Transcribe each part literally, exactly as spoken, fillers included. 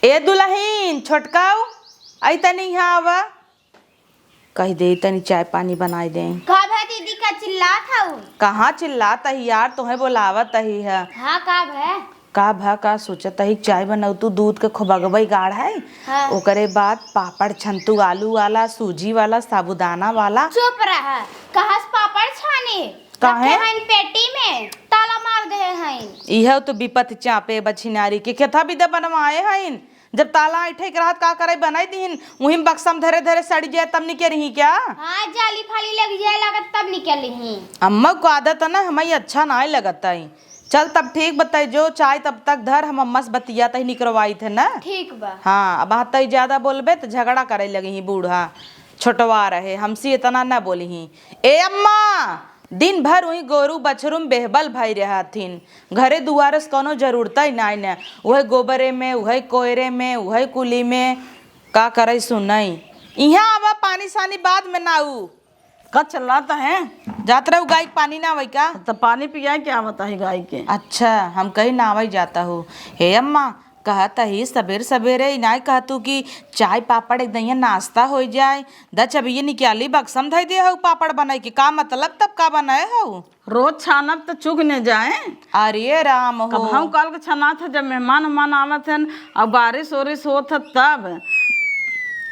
ए दुलहिन, छोटकाऊ, आई तनी यहाँ आवा। कहि दे तनी चाय पानी बनाइ दे। का भा दीदी, का चिल्लात हऊ? कहाँ चिल्लात ही यार, तोहे बोलावत ही है। हाँ, का भा? का भा, का सोचत ही, चाय बनऊ तू, दूध के खोबगबई गाढ़ है, हाँ। ओकरे बाद पापड़ छन तू, आलू वाला, सूजी वाला, साबूदाना वाला। चुप रह, कहाँ से पापड़ छानी? काहे? रखे हइन पेटी में, ताला मार दे हइन। इहे तो विपत चापे बछिनारी के, केथा बिदा बनवाए हइन। जब ताला ऐठे के रहत, का करे, बनाई दीहिन, वहीं बक्सा में धरे धरे सड़ी जाए, तब निकलही क्या? हाँ, जाली फाली लग जाए लागत, तब निकलही। अम्मा को आदत है ना, हमें अच्छा नाय लगत है। चल तब ठीक बताई, जो चाय तब तक धर, हम अम्मा से बतियात ही निकरवाई थे ना। ठीक बा। हाँ, अब तई ज्यादा बोलबे तो झगड़ा करे लगी ही बूढ़ा। छोटवा रहे, हमसे इतना न बोली ही। ए अम्मा, दिन भर वही गोरू बछरू में बेहबल भई रहथिन। घरे दुआरे से कौनो जरूरत ही नाई न। उहे गोबरे में, उहे कोयरे में, उहे कुली में। का करे सुनई। इहाँ आवा, पानी सानी बाद में नाऊ। का चिल्लात है? जात रहू गाय के पानी ना आवई का? तो पानी पियाए के आवत है गाय के। अच्छा, हम कही ना आवई जात हो। हे अम्मा, कहत ही सबेर सबेरे इनाय कहतू कि चाय पापड़ एक दइया नाश्ता होइ जाए। द चबिये निकाली बक्सम धई दे हऊ पापड़ बनाई के। का मतलब तब का बनाए हऊ? रोज छानब त चुग न जाए। अरे राम हो। कबहू काल के छनात है, जब मेहमान उहमान आवत हन, अउ बारिश ओरिश होत है तब।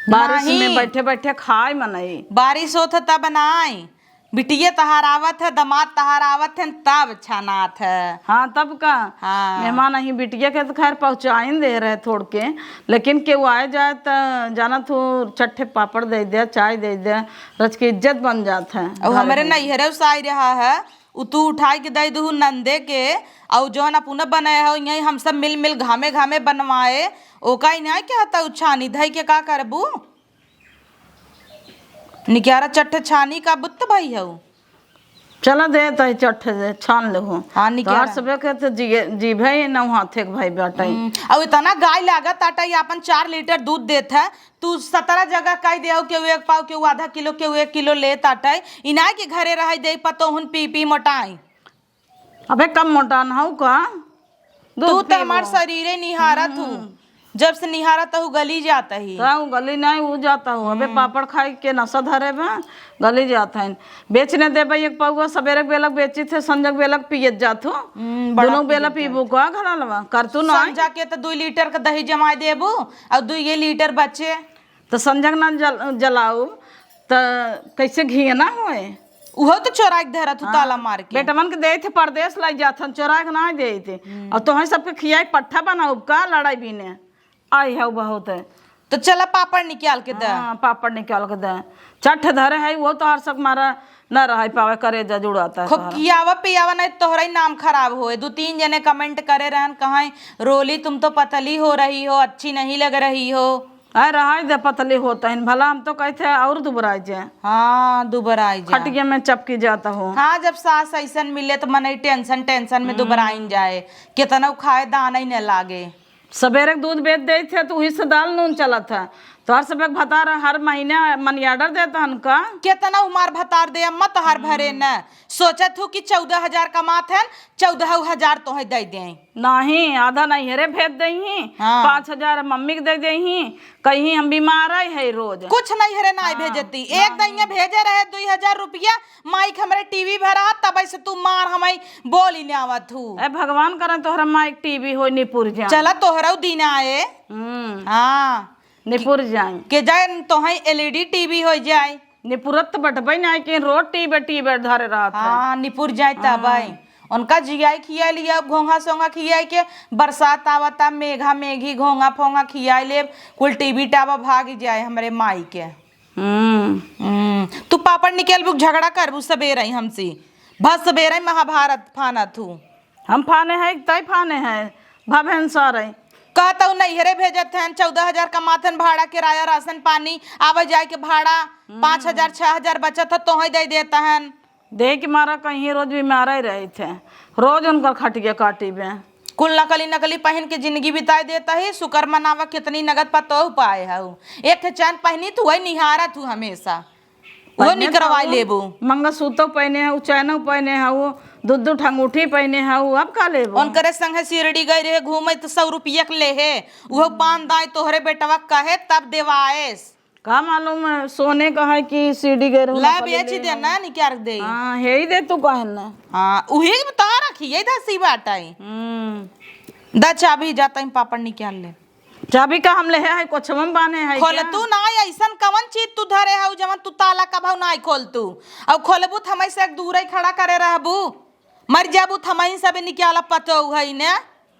बारिश में नहीं। बैठे बैठे खाए मनई। बारिश होत है तब नाई। बिटिये तहार आवत है, दमाद तहार आवत है, तब छनात है। हाँ, तब का? हाँ। मेहमान अही बिटिये के तो खैर पहुँचाइन दे रहे थोड़ के, लेकिन केहू आए जाए त जानत हो, चट्ठे पापड़ दे दे, चाय दे दे, रच के इज्जत बन जात है। अउ घर हमरे में। नैहरे से आई रहा है, उ तू उठाई के दे दुहु नंदे के, अउ जौन अपना बनाए हो, यहीं हम सब मिल मिल घामे घामे बनवाए, ओका ही ना क्या होता, उ छानी धई के का करबू? निक्यारा चट्ठे छानी का बुत्त भई हऊ। चला दे तही चट्ठे दे, छान लेहु। हाँ, निक्यारा। तोहार सबे के तो जी-, जीभे ही नौ हाथे के भाई बाटे। हम्म, अउ इतना गाय लागत आटा, ये आपन चार लीटर दूध देत है, तू सतरह जगह कह दे, केहू एक पाव, केहू आधा किलो, केहू एक किलो लेत आटे। इनाय के घरे रहे दे, पतोहुन पी पी मोटाई। अबे कम मोटान हऊ का? दूध तू तो पीबो। हमार शरीरे निहारत हू। हम्म। जब से निहारत हू गली जात ही। तो उ गली नहीं, उ जात हू। अबे हम्म। पापड़ खाई के नशा धरे बा, गली जात है। बेच न देबे एक पौवा, सबेरे के बेलक बेची थे, संझक बेलक पियत जात हू। हम्म, बड़ा दोनों बेला पियत पीबू जात। का घरा लवा? कर तू ना। संझा के तो दुई लीटर का दही जमाए देबू और दुई ये लीटर बचे। त संझक ना जल-, जलाऊ, त कैसे घी ना होए? उहो त चोराइ के धरत हूँ हाँ, ताला मार के। बेटवन के देइत है, परदेस लाइ जात हन, चोराइ के ना देइत है। हम्म। और तोहई सबके खियाई पट्ठा बनाउब का लड़ाई बीने? आई है बहुत है। तो चला पापड़ निकाल के दे। हाँ, पापड़ निकाल के दे। चट्ठ धरे है, वो तो हर सक मारा न रह पावे, करेजा जुड़ाता है खूब तोहरा। खियावा पियावा, नहीं तोहराई नाम खराब होए। दो तीन जने comment करे रहन, कहाँ, "रोली, तुम तो पतली हो रही हो, अच्छी नहीं लग रही हो।" अरे रहाई दे, पतली होत हइन, भला हम तो कहते हैं और दुबराई जाए। हाँ, दुबराई जाए। खटिया में चपकी जाता हो। हाँ, जब सास ऐसन मिले तो मनई tension, tension में हम्म। दुबराइन जाए, कितना खाए दाना ही न लागे। सबेरे के दूध बेच देइत है तो वही से दाल नून चलत है। तोहर सबे के भतार हर महीने money order देत हन का? कितना उमार भतार दे अम्मा, तोहार भरे हम्म। न। सोचत हूँ कि चौदह हजार कमात हन, चौदह हजार तोहे दे दें। नहीं, आधा नैहरे भेज देही, हाँ। पाँच हजार मम्मी के दे देही, कहीं हम बीमार आए है रोज। कुछ नैहरे ना हाँ, भेजती, ना एक दइया भेजे रहे दुई हजार रुपया, माइक हमरे टीवी भरा, तब से तू मार हमाई बोली ने आवत हूँ। ए भगवान करन तोहरा माइक टीवी होई निपुर जाए। चला तोहरा दिन आए। हम्म। हाँ। निपुर जाए। के जाए तोहई एलईडी टीवी हो जाए। निपुरत त बटबई नाई के रोज टीबे टीबे धरे रहत है। हाँ, निपुर जाए तब हाँ। आई। उनका जियाई खियाई लिया, घोंघा सोंघा खियाई के, बरसात आवता, मेघा मेघी, घोंघा फोंघा खियाई लेब, कुल टीबी टाबा भाग जाए हमरे माई के। हम्म। हम्म, तू पापड़ निकालबू, झगड़ा करबू सबेरे ही हमसे। बस सबेरे ही महाभारत फाना तू। हम फाने हैं, तय फाने हैं, भा भेंसार है। कहतऊ नैहरे भेजत हन, चौदह हजार कमात हन, भाड़ा, किराया, राशन पानी, आवे जाए के भाड़ा, हम्म। पाँच हजार, छह हजार बचत है, तोहे दे देत हन। देह के मारा कहीं रोज बीमार ही रहित है, रोज उनकर खटिया काटी बे। कुल नकली नकली पहिन के जिंदगी बिताए देत ही, शुक्र मनावा कितनी नगद पतोह पाए हऊ। एक ठे चैन पहिनी तू वही निहारत हू हमेशा। वो पहने निकरवाई तो लेबू। मंगलसूत्र पहने हऊ, चैनो पहने हऊ, दू दू ठंगूठी पहने हऊ, अब का लेबू? उनकरे संगे शिरडी गई रहे घूमे तो सौ रुपया के ले है, वो पान दाई तोहरे बेटवा का है तब देवाएस। का मालूम है, सोने का है कि शिरडी गए रहू, ला नकली बेच ले दे हऊ। ना, निकाल दे। हाँ, हे ही दे तू कहन ना। हाँ, उही बता रखी है, दसी बाटाई। हम्म। दा चाबी, जाता ही पापड़ निकाल ले। चाबी का हम लेहे है, कोछवा में बांधे है खोल क्या? तू ना, ऐसन कवन चीज तू धरे हऊ, जवन तू ताला कबहू ना खोल तू? और खोलबू त हमई से एक दूर ही खड़ा करे रहबू, मर जाबू त हमई सब निकाला पतो है ने।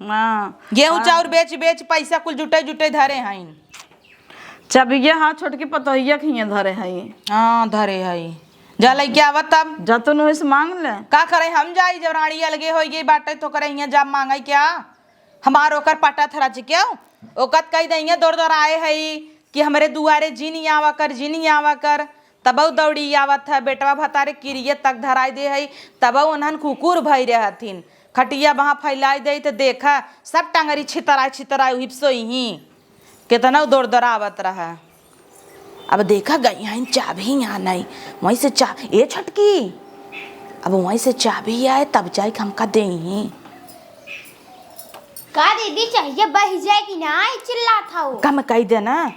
हाँ। गेहूं हाँ। चाउर बेच बेच पैसा कुल जुटे जुटे धरे हईन। चाबिया हाँ, छोटकी पतोहिया के हियां धरे हई। हाँ, धरे हई। जा लइके आवा तब। जा तू नुइस मांग ले। का करे हम जाई, जब रानी अलगे होई गई बाटे तो करे हियां जा मांगे क्या? हमार ओकर पटत रच के ओकत कही दइया दौड़ दौड़ आए हई कि हमरे दुआरे जिन आवा कर, जिन आवा कर। तबौ दौड़ी आवत है, बेटवा भतारे किरिये तक धराई दे हई, तबौ उन्हन कुकुर भई रहथिन। खटिया वहाँ फैलाई दे त देखा, सब टंगरी छितराए छितराए उहिप सोई ही। केतना दौड़ दौड़ आवत रहा। अब देखा गई हईन चाबी आनई, वहीं से चा-, ए छोटकी, अब वहीं से चाबी आए तब जाइके हमका देइहीं। का दीदी चाहिए बह जाए कि ना चिल्लात हऊ? कम कही दे ना,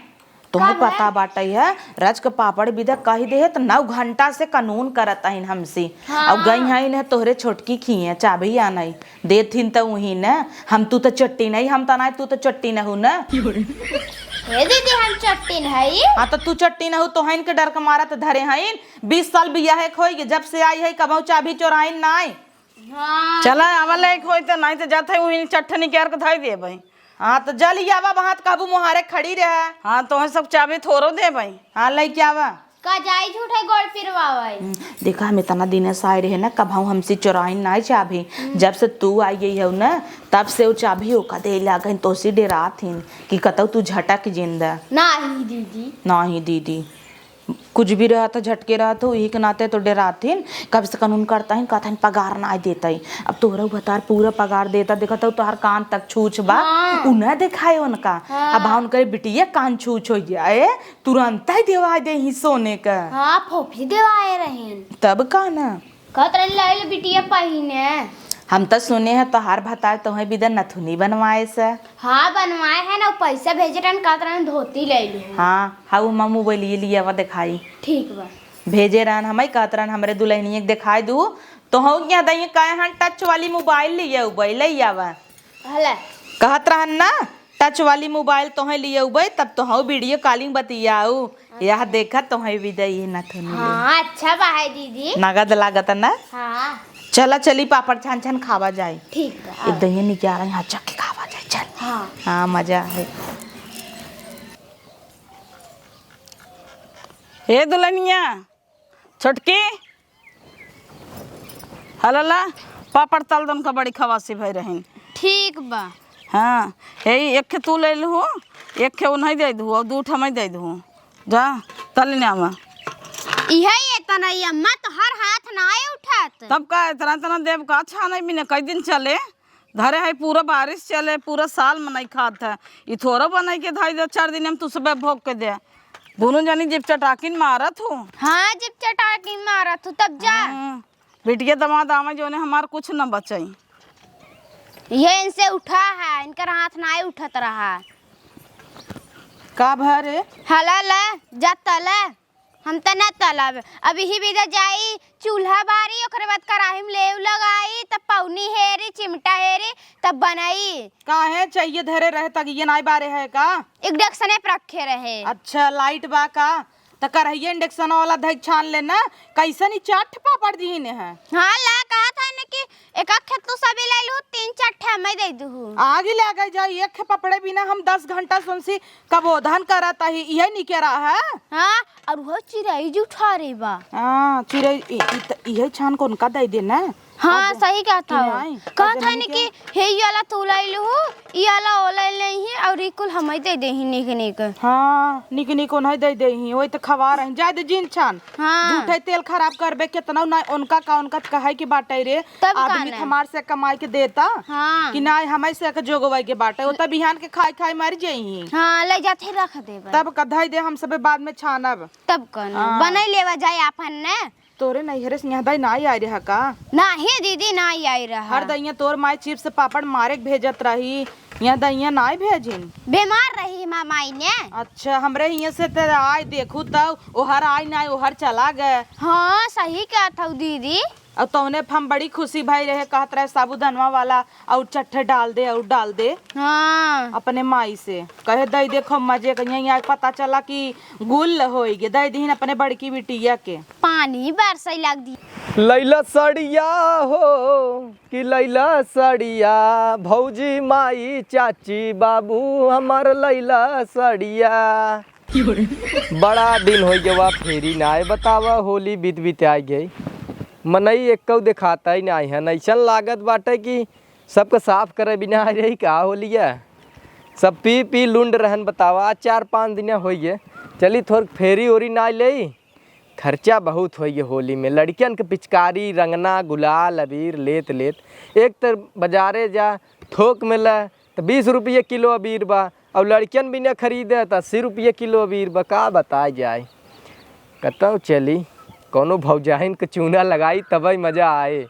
तुम्हें का पता है? बाटई है, रच के पापड़ बिदा कही दे है त नौ घंटा से कानून करत हईन हमसे। हाँ। अब गई हईन तोहरे छोटकी खिए चाबी आनई। देथिन त उही न, हम तू त चट्टी नहीं, हम त नाय, तू त चट्टी न हू न। हे दीदी, हम चट्टी न हई। हाँ, त तू चट्टी न हू, तोहन के डर के मारत धरे हईन। बीस साल बियाहे के होई, जब से आई है, कबहू चाबी चोराइन नाय। हाँ। चला, आवा ले एक होई त, नाय त जात है, उही चट्ठनी के अर्क धाई देबई। हाँ, त जा लियावा, वहाँ त कहबू मुहारे खड़ी रहे। हाँ, तोहे सब चाबी थोरो देबई। हाँ, लइके आवा। का जाई झूठे गोड़ पिरवावे? हम्म, देखा, हम इतना दिन से आए रहे ना, कबहू हमसे चोराइन नाय चाबी। हम्म। जब से तू आई गई हो ना, तब से वो चाबी ओका दे लागन, तोसी डेरात हिन कि कतौ तू झटक जिंदा। नाही दीदी। नाही दीदी। कुछ भी रहत ह, झटके रहत ह, इही के नाते तो डेरात हिन। कब से कानून करता हिन, कहता हिन पगार नाय देता ही। अब तोहरा भतार पूरा पगार देता, देखत हो तोहार कान तक छूछ बा, हाँ। उ ना देखाए उनका। हाँ। अब उनकर बिटिया कान छूछ हो गया, ए, तुरंत ही देवाई दे ही सोने का। हाँ, फोफी देवाए रहेन। तब का ना? कहत रहन, "ले ले बिटिया पहिने।" हम त सुने हैं तोहार भतार तोहे बिदा नथुनी बनवाए से। हाँ, बनवाए हैं ना, पैसा भेजे रहन, कहत रहन धोती ले लू। हाँ, हाँ, वो मामू बोलिए लिए आवा दिखाई। ठीक बा। भेजे रहन, हम ही कहत रहन हमरे दुल्हनिया के दिखाई दू, तो हम क्या दइए कहे हन टच वाली मोबाइल लिए उबे ले आवा। हला। कहत रहन ना, टच वाली मोबाइल तोहे लिए उबे, तब तोहू वीडियो कॉलिंग बतियाऊ। अच्छा। यह देखा तोहे भी दे, ये नथुनी ले। हाँ, अच्छा बा है दीदी। नगद लागत ना? हाँ। चला चली पापड़ छान छान खावा जाए। ठीक बा। एक दहिया निकारा यहाँ चख के खावा जाए, चल। हाँ। हाँ, मजा है। हे दुल्हनिया, छोटकी, हलला, पापड़ तल दन का बड़ी खवासी भई रहीन। ठीक बा। हाँ, हे एक खे तू ले लहू, एक खे उन्हें दे दहू और दू ठे मैं दे दहू। जा, तल ले आवा। इहे इतना ही अम्मा, तोहर हाथ नाय उठात। तब का इतना इतना देब का, अच्छा नहीं बिना कई दिन चले। धरे है, पूरा बारिश चले, पूरा साल मनई खात है। ई थोड़ो बनई के धाई दे, चार दिन हम तू सब भोग के दे। दोनों जनी जिप चटाकिन मारत हो। हाँ, जिप चटाकिन मारत हो, तब जा। हाँ, बिटिया दमाद आवे जोने हमार कुछ न बचाई। ये इनसे उठा है, इनकर हाथ नाय उठत रहा। का भरे? हला ले, जा तले। हम त ना तलब। अब इही बिदा जाई, चूल्हा बारी, ओकरे बाद कराही में लेव लगाई, तब पौनी हेरी, चिमटा हेरी, तब बनाई। काहे चाहिए धरे रहे, तगिए नाई बारे है का? इंडक्शने पर रखे रहे। अच्छा, लाइट बा का? त करहिए इंडक्शन वाला धई छान लेना। कैसन ई चार ठे पापड़ दीने हैं? हाँ, ला, कहत है न कि एक आध खेत तू सभी ले लू, तीन चार ठे हमें दे दू। आगी लगे जाई, एक खे पपड़े बिना हम दस घंटा सुनसी कबोधन करत ही, इहे निकेरा है। हाँ, और वो चिरई जो उठा रही बा। हाँ, चिरई, इ-, इ-, त-, इहे छान को उनका दे दे ना। हाँ, अब सही कहत कि हौ। नहीं? कहत अब है हमनी कि के हे, ई वाला तू लइ लूहू, ई वाला ओ लइ लेही, और ई कुल हमइ दइ देही निक निक। हाँ, निक निक ओनहइ दइ देही, वही त खवा रही। जाए दे जिन छान। हाँ। झूठे तेल खराब करबे, केतना ना उनका का उनका कहइ के बाटइ रे। तब का आदमी ना? हमार से कमाइ के देता हाँ। कि नाहीं, हमइ से के जोगवइ के बाटइ। ओ त बिहान के खाइ खाइ मरि जइही। हाँ, लइ जात ही रख देबे। तब का धइ दे, हम सबे बाद में छानब। तब का ना? हाँ। बनइ लेवा जाए आपन ने। तोरे नैहरे से यहाँ दाई नाहीं आइ रहा का? नाहीं दीदी, नाहीं आइ रहा। हर दइया तोर माई चिप्स पापड़ मारे के भेजत रही, यहाँ दइया नाहीं भेजिन। बीमार रही हमार माई ने। अच्छा, हमरे हियाँ से त आइ देखू त ओहर आइ नाहीं, ओहर चला गए। हाँ, सही कहत हौ दीदी। अउर तौने हम बड़ी खुशी भई रहे, कहत रहे साबूदनवा वाला अउर चट्ठे डाल दे, अउर डाल दे। हाँ। अपने माई से कहे, "दई देखो मजे के, यहीं आके पता चला कि गुल होई गे, दई दीन अपने बड़की बिटिया के।" पानी बरसै लग दी। लैला सड़िया हो कि लैला सड़िया, भौजी माई चाची बाबू हमार लैला सड़िया। बड़ा दिन होइ गवा फेरी नाय बतावा, होली बीत बीत आइ गई, मनई एक्कौ देखाता ही नाय है। अइसन लागत बाटे कि सबके साफ करे बिना आइ रही का होलिया। सब पी पी लुंड रहन बतावा। आज चार पाँच दिन होइ गए, चली थोर फेरी ओरी नाय लेई। खर्चा बहुत होइ गए होली में, लड़कियन के पिचकारी, रंगना, गुलाल, अबीर लेत लेत एक त बाजारे जा थोक में ल त बीस रुपये किलो अबीर बा, अउर लड़कियन बिना खरीदे त अस्सी रुपये किलो अबीर बा। का बताए जाए, कतौ चली कौनो भौजाइन के चूना लगाई तबे मजा आए।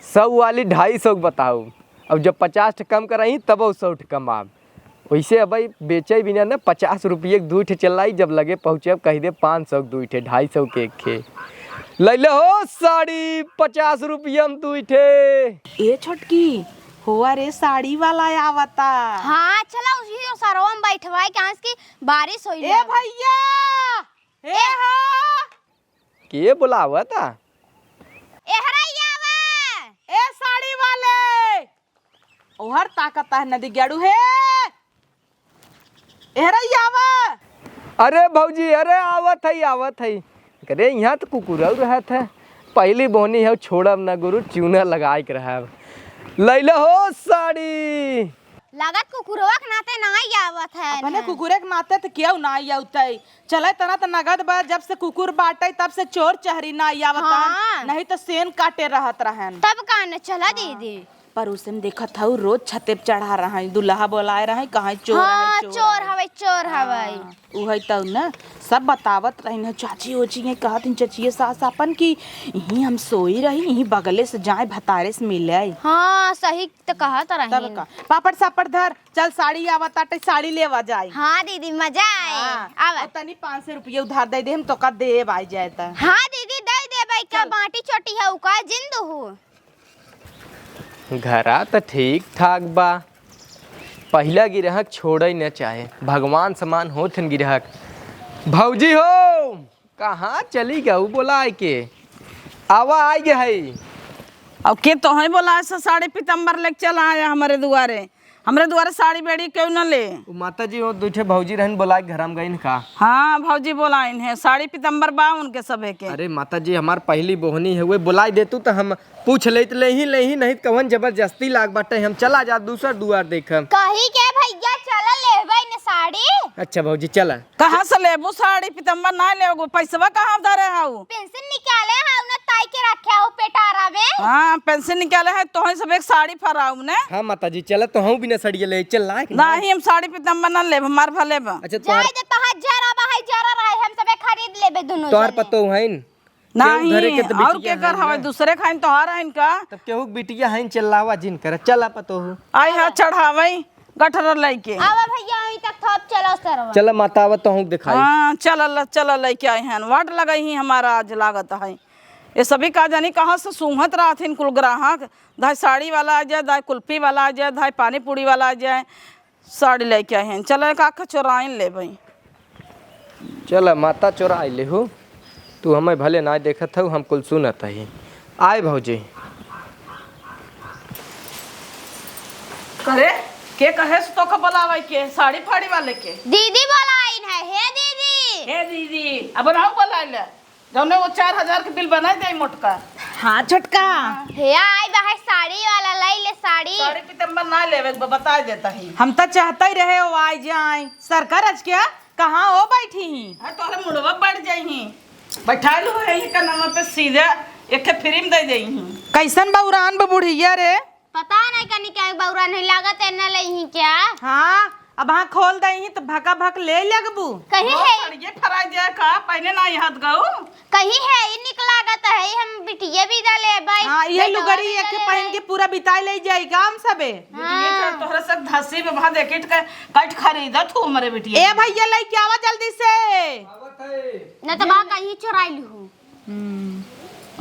सौ वाली ढाई सौ के बताऊ, अउर जब पचास ठे कम करही तब सौ ठे कमाब। वैसे अब बेचे बिना न पचास रुपये के दुई ठे चलाई, जब लगे पहुँचे अब कहि दे पाँच सौ के दुई ठे, ढाई सौ के एक ठे। लैले हो साड़ी पचास रुपये में दुई ठे। ए छोटकी, होआ रे साड़ी वाला आवता। हाँ, चला उसी सरवा में बैठवाई, काहे से कि बारिश होई ए भैया, ए हो। के बोलावता? एहरा आवा। ए साड़ी वाले, ओहर ताकता है नदी गेड़ू हे। एहरा आवा। अरे भौजी, अरे आवत है, आवत है। अरे यहाँ तो कुकुरऊ रहत है। पहली बोहनी है, छोड़ब न गुरु, चूना लगाए के रहब। लैले हो साड़ी। लागत कुकुरवा के नाते नाई आवत है अपने ना। कुकुरे के नाते तो केहू नाई आवतै। चले तना त नगद बा, जब से कुकुर बाटे तब से चोर चहरी नाई आवत हैं, हाँ। नहीं तो सेन काटे रहत रहन। तब का न चला हाँ। दीदी। पड़ोसे में देखत हऊ रोज छते पे चढ़ा रहा है, दुल्हा बोलाए रहा है, कहाँ चोर हाँ, है, चोर चोर है। हवे, चोर हाँ, हवे। उहै तौ न सब बतावत रहिन है, चाची ओची है कहत हैं, चचिए सास अपन की यहीं हम सोई रही, यहीं बगले से जाए भतारे से मिले। हाँ, सही त कहत रहिन। तब का, पापड़ सापड़ धर, चल साड़ी आवत ताटे, साड़ी लेवा जाई। हाँ दीदी, मजा आए। हाँ, आवा। अउर तनी पाँच सौ रुपये उधार दे दे, हम तोका देब आइ जाए त। हाँ दीदी, दे देबै का, चल। बाटी चोटी है का, जिंद हो। घरा त ठीक ठाक बा, पहिला गिराहक छोड़े न चाहे, भगवान समान होत हन गिराहक। भौजी हो, कहाँ चली गऊ बोलाए के? आवा, आइ गे है। अब के तोहई बोलाए से साड़ी पीताम्बर लेके चला आया हमरे दुआरे? हमरे दुआरे साड़ी बेड़ी केहू न ले। उ माता जी, वो दुइ ठे भौजी रहन बोलाए के घर में गइन का? हाँ, भौजी बोलाइन है, साड़ी पीताम्बर बा उनके सभे के। अरे माता जी, हमार पहली बोहनी है, वे बोलाए देतू त हम पूछ लेत, लेही, लेही, नहीं त कवन जबरदस्ती लाग बाटे, हम चला जा दूसर दुआर देखम। कही के भैया चला लेबै न साड़ी। अच्छा भौजी, चला। कहाँ से लेबू साड़ी पीताम्बर? ना लेबू, पैसवा कहाँ धरे हऊ? पेंशन निकाले हऊ न, ताई के रखे हऊ पेटारा में। हाँ, पेंशन निकाले है, तोहई सब एक साड़ी फराऊ ने। हाँ माता जी, चला तो हऊ बिना सड़िया ले, चल लाए के ना। नहीं, हम साड़ी पीताम्बर ना लेब, हमार भले बा। अच्छा, जाए तोहर दे, तोहार जरा बा है, जरा रहे, हम सबे खरीद लेबे दुनों तोहर जने। पतोह हईन। केहू घरे के नहीं, त और बिटिया के कर हईन हवे, ना। दूसरे खाइन तोहार हईन का? तब केहू के बिटिया हईन, चिल्लावा जिन करे, चला पतोहू। आई हा चढ़ावई गठरा लइके। आवा भैया, अहीं तक थोप चलो सरवा। चला माता, आवा तोहू के देखाई। हाँ, चला ल-, चला लइके आए हैं, वाट लगई ही हमारा आज लागत है। ये सभी का जानी कहाँ से सूंघत रहत हन कुल ग्राहक, धाय साड़ी वाला आ जाए, धाय कुल्फी वाला आ जाए, धाय पानी पूरी वाला आ जाए। साड़ी लइके आए हैं, चला एक आख चोराइन लेबई। चला माता, चोराइ लेहू, तू हमें भले नाय देखत हऊ, हम कुल सुनत हई। आए भौजी। करे, के कहे से तोका बोलावे के, साड़ी फाड़ी वाले के? दीदी बोलाइन है, हे दीदी। हे दीदी, अब नाउ बोलाइ ले, जौने वो चार हजार के बिल बनाइ दे मोटका। हाँ छोटका। हे आई बा है साड़ी वाला, लई ले साड़ी। साड़ी पीताम्बर ना लेवे के बा, बता देता ही। हम तो चाहते ही रहे हो आई जाए। सरकार आज क्या कहाँ हो बैठी ही? हाँ, तोहरे मुड़वा बढ़ जाई ही। बैठाइल हो है का नाम पे सीधे एक ठे फ्री में दे दे ही। कैसन बौरान बा बुढ़िया रे? पता नहीं कनी क्या बौरा नहीं लागत है ना ले ही क्या? हाँ, अब हाँ खोल दे ही तो भका भक ले लगबू। कहीं वो है। सड़िए फराई जाए का, पहने ना यहाँ गऊ। कहीं है ही निक लागत है, हम बिटिया भी डाले भाई। हाँ, ये बेटवा लुगरी भी एक डाले पहन भाई। के पूरा बिताई ले जाई गाम सबे। बिटिया हाँ। का तोहरा सब धसी में वहाँ देखे के कट खरीदत हूँ मरे बिटिया। ए भैया, लेके आवा जल्दी से। आवत है। न तो बा कहीं चुराई लू। हम्म।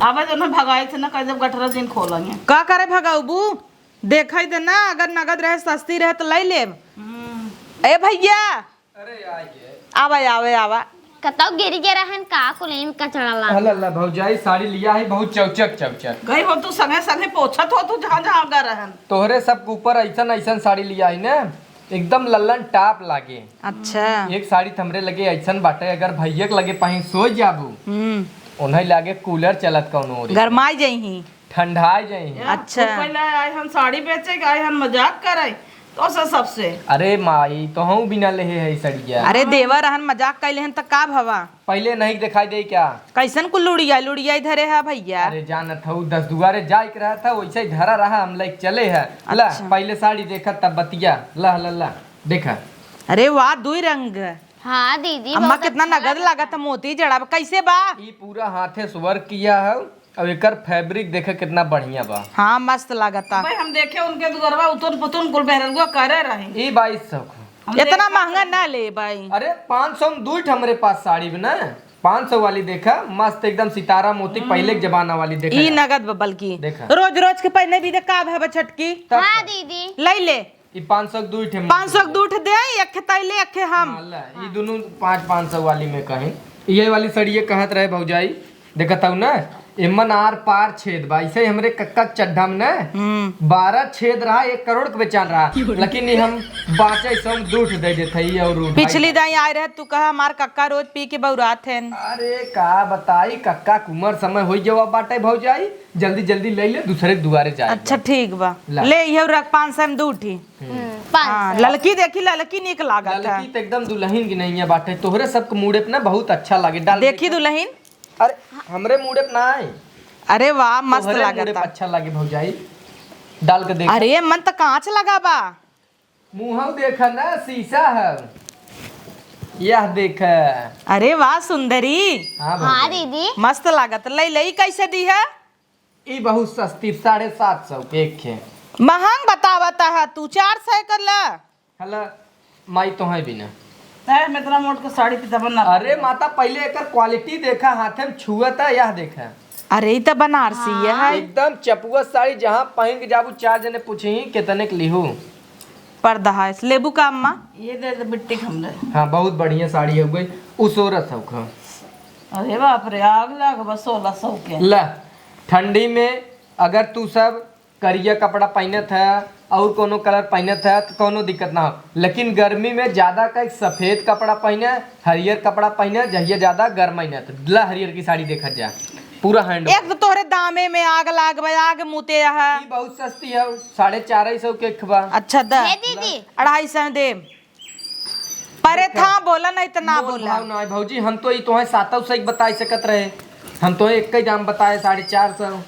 आवे जो ना भगाए थे ना, कह जब गठरा दिन खोलेंगे। का करे भगाउबू? देखा ही दे ना, अगर नगद रहे, सस्ती रहे तो ले लेब। हम्म। ए भैया, अरे आइए। आवा, आवे, आवा। कतौ गिर गे रहन का कुलेम कचड़ा ला। अल्लाह, अल्लाह, भौजाई साड़ी लिया है, बहुत चौचक, चौचक। गई हो तू संगे संगे पोछत हो तू जहाँ जहाँ गा रहन। तोहरे सब के ऊपर ऐसन ऐसन साड़ी लिया है ना, एकदम लल्लन टाप लागे। अच्छा। एक साड़ी त हमरे लगे ऐसन बाटे, अगर भैया के लगे पहन सो जाबू, हम्म। उन्हें लागे कूलर चलत कौनो ओरी। गरमाई जइही। ठंडाई जइही। अच्छा। पहले आए हन साड़ी बेचे के, आए हन मजाक करे, तो से सबसे। अरे माई, तोहू बिना लेहे है सड़िया। अरे देवर रहन मजाक कैले हन त का भवा? पहले नहीं दिखाई दे क्या? कैसन कुल लुड़िया, लुड़िया इधरे है भैया। अरे जानत हऊ, दस दुआरे जाए के रहा था, वैसे ही धरा रहा, हम लेके चले है। ला, अच्छा। पहले साड़ी देखा तब बतिया। ला, ला, ला, देखा। अरे वाह, दुई रंग। हाँ दीदी, अम्मा, बहुत कितना अच्छा नगद लगा। लागत है मोती जड़ा, कैसे बा? ई पूरा हाथे से work किया है। अब एकर fabric देखे कितना बढ़िया बा। हाँ, मस्त लागता। भाई, हम देखे उनके दुअरवा उतुन पुतुन कुल मेहररुआ करे रहे। ई बाईस सौ का। हम इतना देखा महंगा ना ले भाई। अरे, पाँच सौ में दुई ठे हमरे पास साड़ी बा ना, पाँच सौ वाली देखा, मस्त एकदम सितारा मोती, हम्म। पहले के जमाना वाली देखा ई ना। नगद बा बल्कि। देखा। रोज रोज के पहने भी दे का भाव छटकी। तब हाँ का। दीदी। ले ले। ई पाँच सौ के दुई ठे। पाँच सौ के दुई ठे दे, एक ठे तैले, एक ठे हम। हाँ, ले, ई दुनू पाँच, पाँच सौ वाली में कहीं। ये वाली सड़िए कहत रहे भौजाई, देखत हऊ ना, एमन आर पार छेद बा। ऐसे ही हमरे कक्का के चड्ढा में ना, हम्म। बारह छेद रहा, एक करोड़ के बेचान रहा, लेकिन ये हम बाचे सौ में दुई ठे दे देत हई और ढाई पिछली दाई आए रहे, तू कहा, "हमार कक्का रोज पी के बौरात हैं।" अरे का बताई, कक्का के उमर समय होई गवा बाटे भौजाई, जल्दी जल्दी ले ले, दूसरे के दुआरे जाए अच्छा, बा। ठीक बा। ला। ले, इहे रख, पाँच सौ में दुई ठी। हम्म। हम्म, पाँच सौ। हाँ, ललकी देखी, ललकी निक लागत है। ललकी तो एकदम दुल्हन की नहीं है बाटे, तोहरे सबके मूड़े पे ना बहुत अच्छा लागे। डाल देखी देखा। दुल्हन। अरे, हमरे मूड़े पे ना आए। अरे वाह, मस्त तोहरे मूड़े पे लागत है। अच्छा लागे भौजाई, डाल के देख। अरे, मन तो कांच लगा बा। मुँह देखा ना, शीशा है। यह देख। अरे वाह सुंदरी। हाँ हाँ भौजी। दीदी। मस्त लागत। लई लई कैसे दी है? ई बहुत सस्ती, साढ़े सात सौ के एक है। महंग बतावता है तू, चार सौ कर ला। हला, माई तो है भी ना। है, हम इतना मोट के साड़ी पीता बना। अरे माता, पहले एकर quality देखा, हाथे में छुअता, यह देखा। अरे, ई त बनारसी हाँ। है। एकदम चपुआ साड़ी, जहाँ पहन के जाबू, चार जने पूछी, "कितने के लिहू?" पर्दा है, लेबू का अम्मा? ये दे दे बिट्टी के हमरे। हाँ, बहुत बढ़िया साड़ी हो गई, उसोरत हो खा। अरे बाप रे, आग लाग बा सोलह सौ के। ला, ठंडी में अगर तू सब करिया कपड़ा पहनत है और कोनो colour पहनत है तो कोनो दिक्कत ना हो, लेकिन गर्मी में ज्यादा का सफेद कपड़ा पहने, हरियर कपड़ा पहने, जहिया ज्यादा गर्माई ना। तो ला हरियर की साड़ी देखत जा, पूरा hand एक तो तोहरे दामे में आग लाग बा, आग मुते है। ई बहुत सस्ती है, साढ़े चार सौ के एक बा। अच्छा द। हे दीदी। अढ़ाई सौ दे। परे देखा। था बोला, नहीं तो ना मोल बोला। भाव ना है भौजी, हम तो ई तोहे सातौ सौ के बताई सकत रहे, हम तो एक ही दाम बताए, साढ़े चार सौ।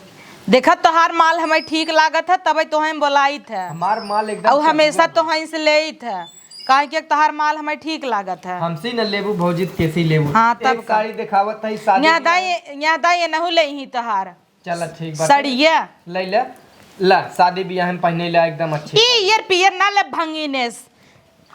देखा, तोहार माल हमें ठीक लागत है, तबे तोहे हम बोलाइत है। हमार माल एकदम और हमेशा चंदुआ है। तोहे से लेइत है, काहे कि तोहार माल हमें ठीक लागत है। हमसे न लेबू भौजी, तो कैसे लेबू? हाँ, तब एक का। साड़ी दिखावत है, शादी यहाँ ब्याह। दाई, यहाँ दाई, ये नहु ले ही तोहार। चला ठीक बा। सड़िया। ले ले। ला, शादी ब्याह में पहने ला एकदम अच्छी ई साड़ी। ईयर पियर ना ले भंगीनेस।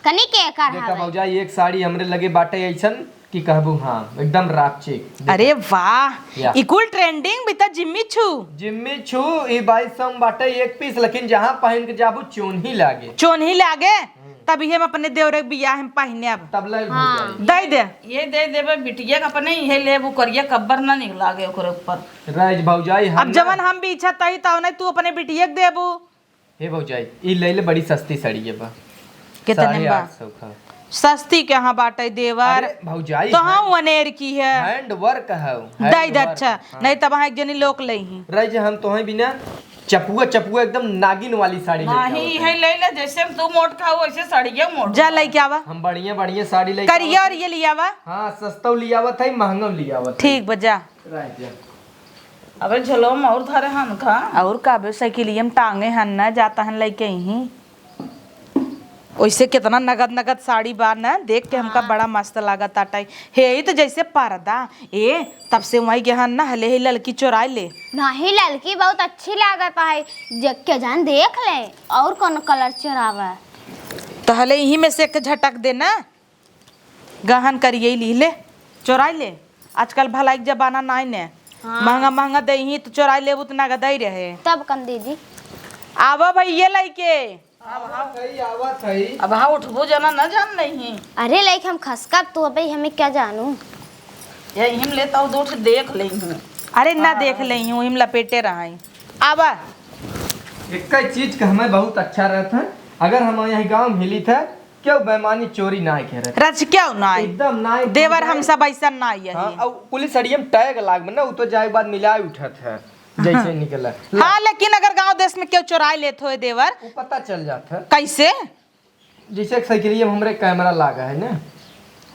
कनी के कर देखा हवे? भौजाई, एक साड़ी हमरे लगे बाटे ऐसन कि कहबू हाँ, एकदम रापचिक। देखा। अरे वाह, या। ई कुल trending भी त जिम्मी छू। जिम्मी छू, ई बाईस सौ में बाटे एक piece, लेकिन जहाँ पहन के जाबू चोन्ही लागे। चोन्ही लागे? हम्म। तब इहे हम अपने देवरे के बियाह में पहने अब। तब ले हाँ। भौजाई। दे दे। ये दे देबे बिटिया के अपने, इहे लेबू करिया कब्बर ना निक लागे ओकरे ऊपर। राज भौजाई, हम अब ना जवन हम बीछत हई, तवने तू अपने बिटिया के देबू। हे भौजाई, ई ले ले, बड़ी सस्ती साड़ी है बा। कितने में बा? साढ़े आठ सौ का। सस्ती कहाँ बाटे देवर? अरे भौजाई, तो हम hand, वनेर की है। Hand work है, दई hand दे work, अच्छा, हाँ। नहीं तब वहाँ एक जनी लोक लेही। रह जे हम तोहे बिना चपुआ, चपुआ एकदम नागिन वाली साड़ी लेके नहीं, आवत है। है ले ले, जैसे तू मोट खाऊ, वैसे साड़िया मोट जा बा। लेके आवा। हम बढ़िया, बढ़िया साड़ी लेके करिया आवत और है। ये लियावा। हाँ, सस्ता लियावत है, महंगा लियावत है। ठीक बा, जा। रह जा। अबे झोलवा में और धरे हन का? और का बे, साइकिलिया में टांगे हन ना, जाता हन लेके यहीं। ओइसे केतना नगद नगद साड़ी बा न, देख के हमका हाँ। बड़ा मस्त लागत आटे। हे, ई त जैसे पर्दा। ए, तब से वहीं के हन न, हले ही ललकी चोराई ले। नहीं, ललकी बहुत अच्छी लागत है। जे के जान देख ले, और कौन कलर चोरावे। त हले इही में से एक झटक दे न, गहन करिए ली ले, चोराई ले। आजकल भलाई के जमाना नाई ने। हाँ। महंगा महंगा देही त चोराई लेबू त नगदई रहे। तब कम दीदी। आवा भैया लइके। आवत हई, आवत हई। अब हाँ, उठबो जना न जान नहीं। अरे, लाइक हम खसका तो अबे हमें क्या जानू। ये हिम लेता हूँ, दो ठे देख लेई हूँ। अरे, ना हाँ। देख लेई हूँ, हिम लपेटे रहाई। आवा। एक चीज का हमें बहुत अच्छा रहत है, अगर हम यही गाँव में हिलित है, क्यों बेमानी चोरी ना करे। रच क्यों ना? एकदम ना। देवर हम सब ऐसा ना यही। हाँ, और पुलिस अड़ियम टैग लाग में ना, उ तो जाए के बाद मिलाए उठत है। जैसे निकला। हाँ, लेकिन अगर गांव देश में केहू चोराई लेत होए देवर? वो पता चल जात है। कैसे? जैसे एक साइकिलिया में हमरे कैमरा लागा है ना,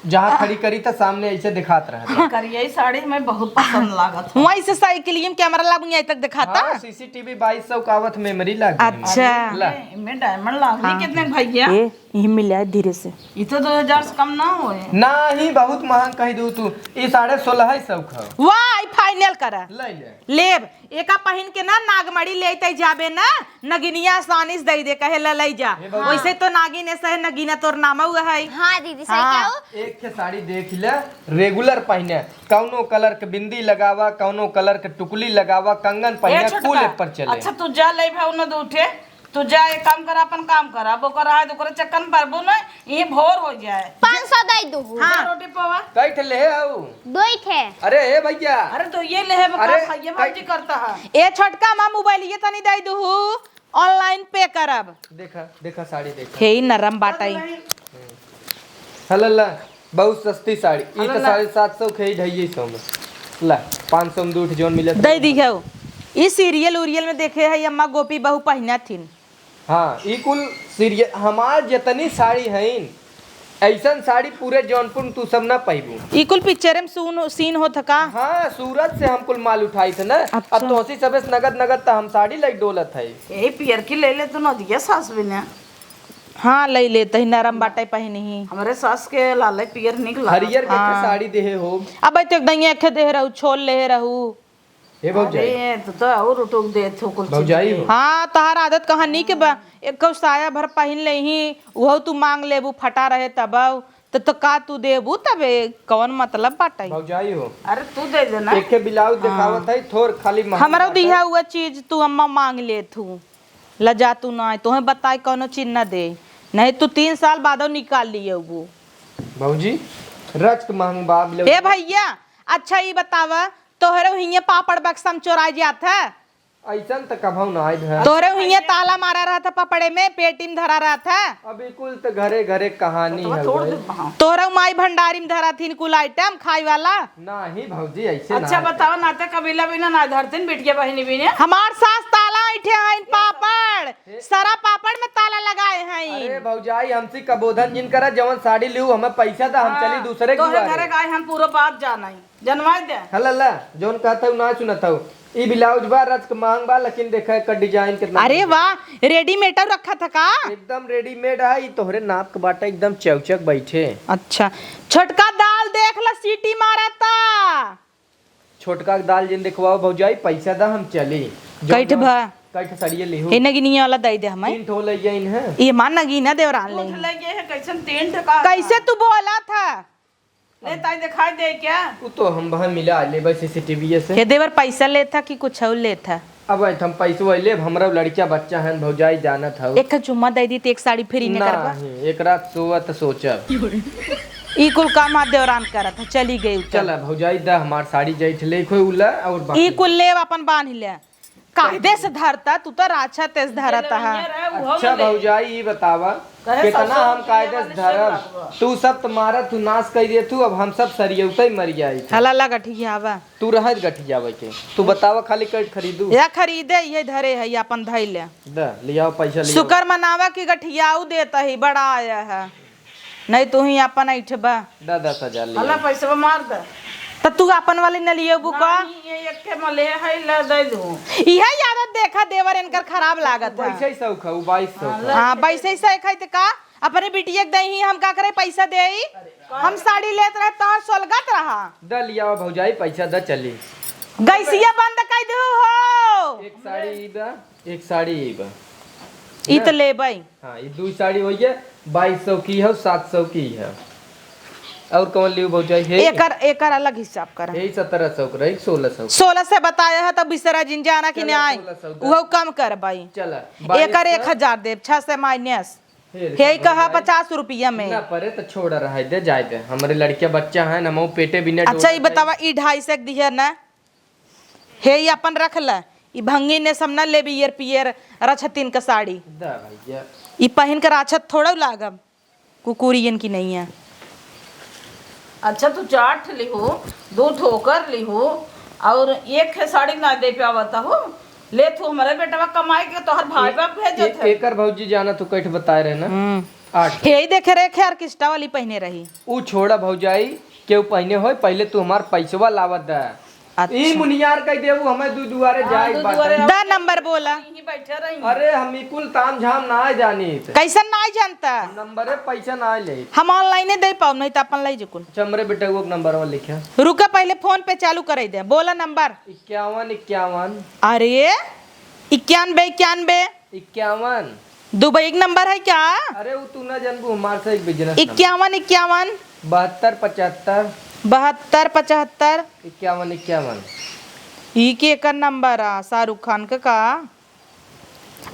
जहाँ खड़ी करी था सामने ऐसे दिखात रहा था। करिया साड़ी हमें बहुत पसंद लागत है। वहीं से साइकिलिया में कैमरा लागू यहीं तक दिखाता? हाँ, सीसीटीवी बाईस सौ का आवत मेमोरी लाग गई। अच्छा। ला। ए, इनमें डायमंड लाग गई हाँ। कितने भैया? ये, ये मिल आए धीरे से। ये तो दो हजार से कम ना होए। ना ही बहुत महंग कह दू तू, ये साढ़े सोलह सौ का। वाह, ई फाइनल करा। ले ले। लेब, एका पहिन के ना नागमणि लेते जाबे ना, नगिनिया आसानी से दे दे, कहे ला ले जा। हे भगवान। वैसे तो नागिन ऐसा है, नगीना तोर नाम हुआ है। हाँ दीदी, सही हाँ। कहो। एक ठे साड़ी देख ले, रेगुलर पहिने, कौनो कलर के बिंदी लगावा, कौनो कलर के टुकली लगावा, कंगन ए पहिने, छोटका, कुल एक पर चले। अच्छा तू जा ले भाव न दू ठे, तू जा एक काम कर, अपन काम कर, अब ओकर आज ओकरे चक्कर में पड़बू न, ये भोर हो जाए। पाँच सौ दे दू। हाँ। रोटी पावा। कई ठे ले आओ। दो ही ठे। अरे ए भैया। अरे तो ये ले है, अरे, भैया कई मर्जी करता है। ए छोटका माँ मोबाइल ये तनी दे दू, online pay करब। देखा, देखा साड़ी देखा। हे ई नरम बाटई। हला ला, बहुत सस्ती साड़ी। ई तो हला ला। साढ़े सात सौ के, ई ढाई सौ में। ला, पाँच सौ में दू ठे जौन मिलत दे है। दी है। ई सीरियल उरियल में देखे है, अम्मा गोपी बहू पहिना थिन। हाँ, ई कुल सीरियल, हमार जितनी साड़ी हईन, ऐसन साड़ी पूरे जौनपुर में तू सब ना पाइबू। ई कुल पिक्चर में सून, सीन होत का? हाँ, सूरत से हम कुल माल उठाई थे ना। अच्छा। अब तोसी सबे से नगद नगद त हम साड़ी लई डोलत है। यही पियर की ले ले तू नदिया सास भी ने। हाँ, लई ले, तही नरम बाटे पहिनी ही। हमरे सास के लाले पियर निक लागत। हरियर के हाँ। साड़ी देहे हो। अब तो एकदम एक देहे रहू, छोल लेहे रहू। हे भौजाई। अरे, तू तो और उठुक दे, थू कुल भौजाई चीज हो। हाँ, तहार आदत कहाँ नीक बा? एक साया भर पहिन लेही, उहो तू मांग लेबू, फटा रहे तब। त, त का तू देबू तबे? कौन मतलब बाटे? भौजाई हो। अरे, तू दे देना। एक के ब्लाउज हाँ। देखावत है, थोर खाली महंगा हमरो बाटे। दिहा हुआ चीज तू अम्मा मांग ले थू। लजा तू ना, तोहे बताए कौनो चीज ना दे। नहीं तू तीन साल बादो निकाल लिए वो। भौजी, रच के महंग बा, ब्लाउज। ए भैया, अच्छा ई बतावा, तोहरे हियां पापड़ बक्सा में चोराई जात है? ऐसन त कभौ ना आइब है। तोहरे हियां ताला मारा रहत है पापड़े में, पेटी में धरा रहत है। अब ई कुल त घरे घरे कहानी तो है तोड़ भाई। दे वहाँ। तोहरे माई भंडारी में धरा थीन कुल आइटम खाए वाला। नाही भौजी, ऐसे अच्छा ना बताओ, नाते कबीला बिना ना धरतीन, बिटिया बहिनी बिना। हमार सास ताला ऐठे हैं पापड़, हे। सारा पापड़ में ताला लगाए हैं। अरे भौजाई, हमसे कबोधन जिन करा, जवन साड़ी लिहू, हमें पैसा दा, हम हाँ, चली दूसरे तोहरे दुआरे। घरे का हम पूरा बात जाना है। जनवाई दे। हला ला, जौन कहत हऊ ना सुनत हऊ। ई ब्लाउज बा, रच के महंग बा, लेकिन देखा एकर डिजाइन कितना अरे बढ़िया। वाह, रेडीमेड रखा था का? एकदम रेडीमेड है, ई तोहरे नाप के बाटा, एकदम चौचक बैठे। अच्छा, छोटका दाल देख ला, सीटी मारता। छोटका के दाल जिन देखवाओ भौजाई, पैसा दा हम चली। जौन कैठ ना, भा? कैठ सड़िए लिहू। ए नगिनिया वाला दई दे हमें। तीन ठो ले जाइन है। ये मान नगीना देवरान ले। दूध ले गए है, कैसन तीन ठका? कैसे तू बोला था? ले ताई दिखाई दे क्या? उ तो हम बहन मिला लेबे सीसीटीवी से। हे देवर पैसा लेत ह कि कुछ और लेत ह? अब भाई हम पैसो लेब, हमरा लड़किया बच्चा हन, भौजाई जानत हौ। एक चुम्मा दे दी त एक साड़ी फ्री ने करबा। नहीं, एक रात सोवत सोचब। ई कुल काम हाथ देवरान करत ह, चली गई उ तो। चला भौजाई दा हमार साड़ी जैठ ले कोई उला और बाकी ई कुल लेब अपन बांध ले। कायदे से धरता, तू तो राछा तेज धरता है। अच्छा भौजाई, ई बतावा, रहे कितना ससुर हम के कायदे से वाले से धरम। लागबा। तू सब तो मारत, तू नाश कर दे, तू अब हम सब सरियौते मर जाई। हला ला गठियावा। तू रहत गठियावे के। तू बतावा खाली कट खरीदू। या खरीदे, ये धरे है, ये अपन धइले। द, लियाओ पैसा लियाओ। शुक्र मनावा कि गठियाऊ देता ही, बड़ा आया है। नहीं तू ही अपन ऐठबा। द, दस हजार लियाओ। हला पैसा मार द। त तू अपन वाली न लियो बुका। नहीं, ये एक के मले है, ले दे दू। इहे आदत देखा देवर इनकर खराब लागत है। वैसे ही शौक है, वो बाईस शौक है। हाँ, वैसे ही शौक है त का? अपने बिटिया के दही हम का करे, पैसा देई? हम साड़ी लेत रहे तोहर सोलगत रहा। द लियावा भौजाई, पैसा द चली। गैसिया बंद कर दू हो। एक साड़ी ई बा, एक साड़ी ई बा। ई त ना? लेबै। हाँ, ई दू साड़ी होइए, बाईस सौ की है, सात सौ की है। और कौन लियो भौजाई है? एकर, एकर अलग हिसाब कर। यही सत्रह सौ के रही, सोलह सौ के। सोलह से बताया है तब बिसरा जिन जाना कि चला, नहीं आए। सोलह सौ द। उहो कम कर भाई। चला, एकर बाईस सौ। एक हजार देब, छह से माइनस। फिर हे ही कहा पचास रुपया में। ना परे तो छोड़ रहा है, दे जाए दे। हमरे लड़किया बच्चा है ना, मऊ पेटे बिना अच्छा, डोलत ई है। बतावा, ई ढाई सौ के दिहे ना, हे ई अपन रख ल, ई भंगी ने सब ना लेबी, ईयर पियर रछतिन का साड़ी। दा भैया। ई पहिन के राछत थोड़ा लागब, कुकुरियन की नहीं है। अच्छा, तू चार ठे लिहू, दू ठो ओकर लिहू, और एक ठे साड़ी ना दे पावत हो, ले तू हमरे बेटवा कमाए के, तोहर भाई ए-, बाप भेजत ए-, है। एकर भौजी जाना तू कैठ बताए रहे ना। हम्म। आठ। हे ही देखे रहे, खे ऑर्केस्ट्रा वाली पहने रही। ऊ छोड़ा भौजाई, केहू पहने होय, पहले तू हमार पैसवा लावत दा। अच्छा। ई मुनियार कह देबू, हमें दू दुआरे हाँ, जाए दू बाटे। दुआरे दा नंबर बोला। यहीं बैठे रही। अरे, हम ई कुल ताम झाम ना जानी। कैसन ना जानता? नंबरे पैसा ना ले। हम ऑनलाइने दे पाओ, नहीं तो अपन ले जे कुल। चमरे बेटा वो नंबर वो लिखे। रुका, पहले फोन पे चालू करे दे। बोला नंबर। इक्यावन इक्यावन। अरे, इक्यानबे इक्यानबे। इक्यावन। दुबई के नंबर है क्या? अरे, वो तू ना जानबू, हमार से एक बिजनेस नंबर। इक्यावन इक्यावन। बहत्तर पचहत्तर। बहत्तर पचहत्तर। इक्यावन इक्यावन। ई के एकर नंबर आ, शाहरुख खान के का?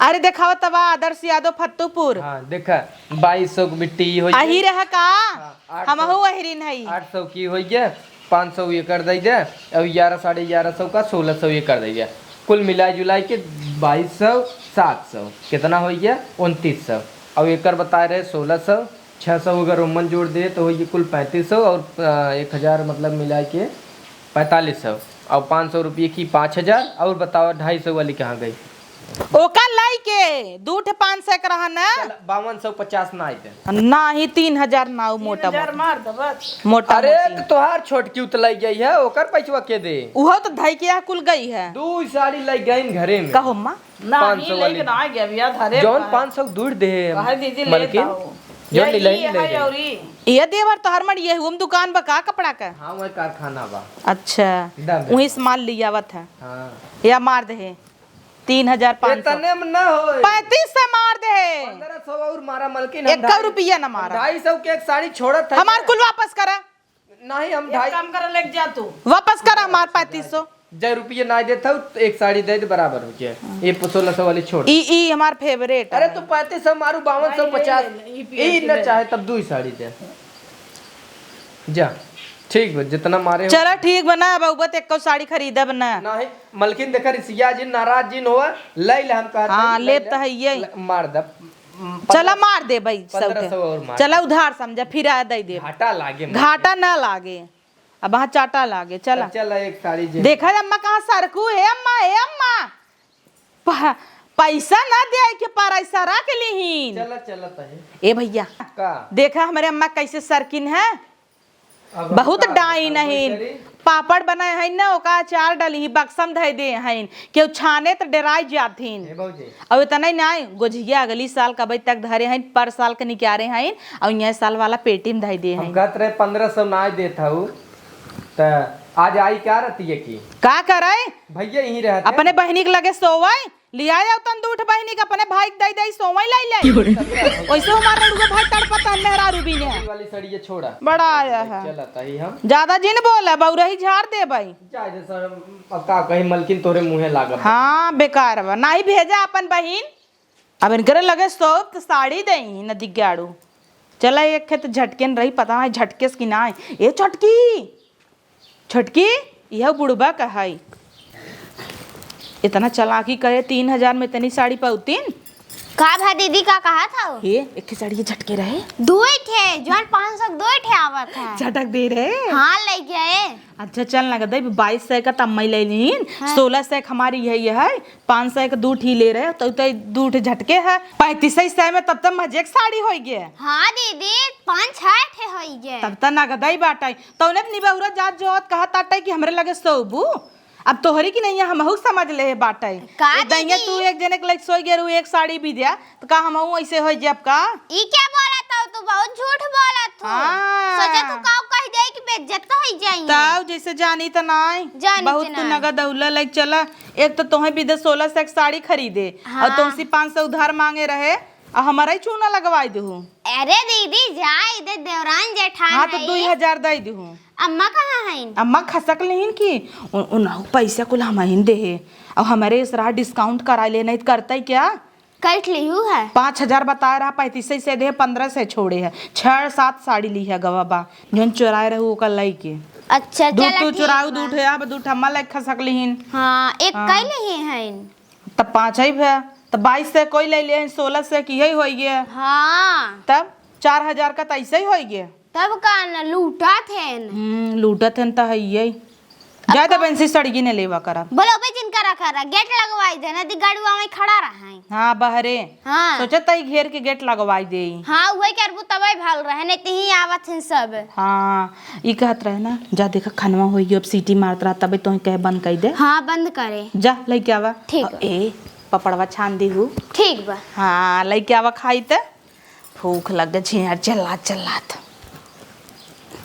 अरे, देखावा तबा, आदर्श यादव फत्तूपुर। हाँ, देखा, बाईस सौ के बिट्टी ई होई अही है। रह का? हाँ, आठ सौ। हमहू अहिरिन हई। आठ सौ की होई है। पाँच सौ ये कर दे दे, अब ग्यारह, साढ़े ग्यारह सौ का सोलह सौ ये कर दे दे। कुल मिला जुला के बाईस सौ, सात सौ, कितना हो गया? उनतीस सौ। अब एकर बता रहे सोलह सौ, छः सौ अगर ओमन जोड़ दे तो हो गया कुल पैंतीस सौ और, अ, एक हजार मतलब मिला के पैंतालीस सौ और पाँच सौ रुपये की पाँच हजार और बताओ ढाई सौ वाली कहाँ गई? ओका लाई के दू ठे पाँच सौ के रहा ना। चल, बावन सौ पचास ना आइते। ना ही तीन हजार ना, उ मोटा तीन हजार मोटी। मार दे बस। मोटा अरे, मोटी। तो तोहार छोटकी उतलाई गई है, ओकर पैसवा के दे? उहो तो धई के यहाँ कुल गई है। दू साड़ी लाई गई घरे में। कहो माँ। ना, पाँच सौ ही वाली। लेके ना आ गया भैया, धरे जौन बा। पाँच सौ दूर दे। कहे दीदी, ले मलकिन, जाओ। जौन यही ले, ले, है ले। औरी। ये देवर तोहर मर ये हम दुकान बा का कपड़ा का? हाँ, वही कारखाना बा। अच्छा, दम है। वहीं से माल लियावत है। हाँ। या मार दे है। तीन हजार पाँच सौ। इतने में ना होए। पैंतीस से मार दे है। पन्द्रह सौ और मारा मलकिन, हम एक ढाई, रुपया ना हम मारा। ढाई सौ के एक साड़ी छोड़त है। हमार कुल वापस करा। नहीं, हम एक ढाई काम करा, लेके जा तू। वापस करा हमार पैंतीस सौ। जय रुपये ना देता हूँ, तो एक साड़ी दे दे, बराबर हो जाए। हाँ। ये सोलह सौ वाली छोड़। ई, ई हमार फेवरेट अरे, है। तो पैंतीस सौ मारू, बावन सौ पचास। नहीं, ले, ले, ई ई पियर ना ले। चाहे, तब दू ही साड़ी दे। जा, ठीक बा, जितना मारे हो। चला, ठीक बा ना, अब उबत एको साड़ी खरीदब ना। नहीं, मलकिन देखा, रिसिया जिन, नाराज जिन होआ, ले ले, हम कहत हाँ, हई, ले लेब ले। त हइये। ले, मार दे। चला, मार दे भाई, पन्द्रह सौ सबके। और मार चला, दे। उधार समझा, फिर आ दे दे। घाटा लागे, मलकिन। घाटा ना लागे, अब वहाँ चाटा लागे, चला। चला, एक साड़ी जे। देखा अम्मा कहाँ सरकू, हे अम्मा, हे अम्मा। प-, पैसा ना दे के पारा, इशारा के लिहीन। चला, चला तहे। ए भैया, का? देखा हमरे अम्मा कैसे सरकिन है। अब हम बहुत का डाइन बताई हईन। करी? पापड़ बनाए हईन ना, ओका अचार डाली ही, बक्सम धइ दे हईन। केहू छाने त डेराइ जाथिन। ए भौजी। अउ इतना ही नाई, गोझिया अगली साल कबई तक धरे हईन, पर साल के निकारे हईन, अउ यह साल वाला पेटी में धइ दे हम हईन। कहत रहे पन्द्रह सौ नाई देत हऊ, त आज आई का रतिया की? का करे? भैया यहीं रहते। अपने बहिनी के लगे सोवई, लिया जाओ तन दूठ बहिनी के अपने भाई के दई दई सोवई लाई लाई। वैसे हमार रड़ुआ भाई तड़पत है, मेहरारू बीने। वाली साड़ी ये छोड़ा। बड़ा आया है। चला ताई हम। ज्यादा जिन बोला, बउरही झाड़ देबई। जाए दे सर, अब का कही मलकिन तोरे मुँहे लागल। हाँ, बेकार बा। नाही भेजा अपन बहिन। अब इनकरे लगे सोप त साड़ी देई न दिग्गाड़ू। चला एक खेत झटकेन रही, पता नाही झटकेस कि नाही। ए छोटकी, छोटकी, यह बुढ़बा का है। इतना चालाकी करे, तीन हजार में इतनी साड़ी पौतीन। का भा दीदी, का कहत हौ? हे, एक ठे साड़ी के झटके रहे। दुइ ठे, जौन पाँच सौ के दुइ ठे आवत है। झटक दे रहे। हाँ, लइ गए। अच्छा, चल ना गदई, बाईस सौ का तम्मई ले लीन, हाँ। सोलह सौ के हमारी यही है, पाँच सौ के दू ठी ले रहे, तो, तो दू ठे झटके है, पैंतीस सौ में तब तक मजे के साड़ी होई गे। हाँ दीदी, पाँच छह ठे होई गे। तब तक नगदई बाटई, तौने निबहुरा जात जोत कहत आटई कि हमरे लगे सोबू। अब तोहरी की नहीं है, हमहू समझ ले बाटई। का ए दइया, दीदी? तू एक जने के लगे सोई गे रहू, एक साड़ी भी दिया, तो का हमहू ऐसे होई जाब का? ई क्या बोलत हौ तू? बहुत झूठ बोलत हौ। हाँ। सोचा तू का कह दे कि बेइज्जत होई जाई। तब जैसे जानी त नाई। जानी बहुत त तू नाई। नगद दौला लइके चला। एक तो तोहे विदे सोलह सौ के साड़ी खरीदे, हाँ। और तुमसे पाँच सौ उधार मांगे रहे, और हमारा ही चूना लगवाई देहू। अरे दीदी, जा इधर देवरान जेठान हाँ, तो है। दुई हजार दे देहू। अम्मा कहाँ हैं? अम्मा खसक लेहिन की, उन, उन पैसा कुल हम ही देहे, और हमारे इसरा discount करा ले, नहीं तो करता ही क्या? कट लिहू है। पाँच हजार बताए रहा, पैंतीस सौ से दे, पन्द्रह सौ छोड़े है। छह सात साड़ी ली है गवा बा, जौन चुराए रहू ओकर लइके। अच्छा, दू चला तू ठीक चुराऊ, बा। दू ठे अब दू ठे अम्मा लइके खसक लिहिन। हाँ, एक हाँ। कई लिही हैं। तब पाँच ही भे, तब बाईस सौ कोई ले लिहिन, सोलह सौ की यही होई गे। हाँ। तब चार हजार का तो ऐसे ही होई गे। तब का न लूटत हैं। हम्म, लूटत हैं त है यही। अब जाए तो का? बंसी सड़गी ने लेवा करब। बोलो बे जिनका रखा रहा, गेट लगवाई दे, नदी गड़ुआ में खड़ा रहा है। हाँ, बहरे। हाँ। सोचत ही घेर के गेट लगवाई दे। हाँ, वही करबू तबे भाग रहे, नहीं तो ही आवत हैं सब। हाँ, ई कहत रहे ना, जा देखा खनवा होई गयो, अब सीटी मारत रहा, तबे तोहे कहे बंद कर दे। हाँ, बंद करे। जा, लइके आवा। ठीक बा। ए, पपड़वा छान दीहू। ठीक बा। हाँ, लइके आवा खाई त। भूख लग गई, झिंझर चिल्लात चिल्लात।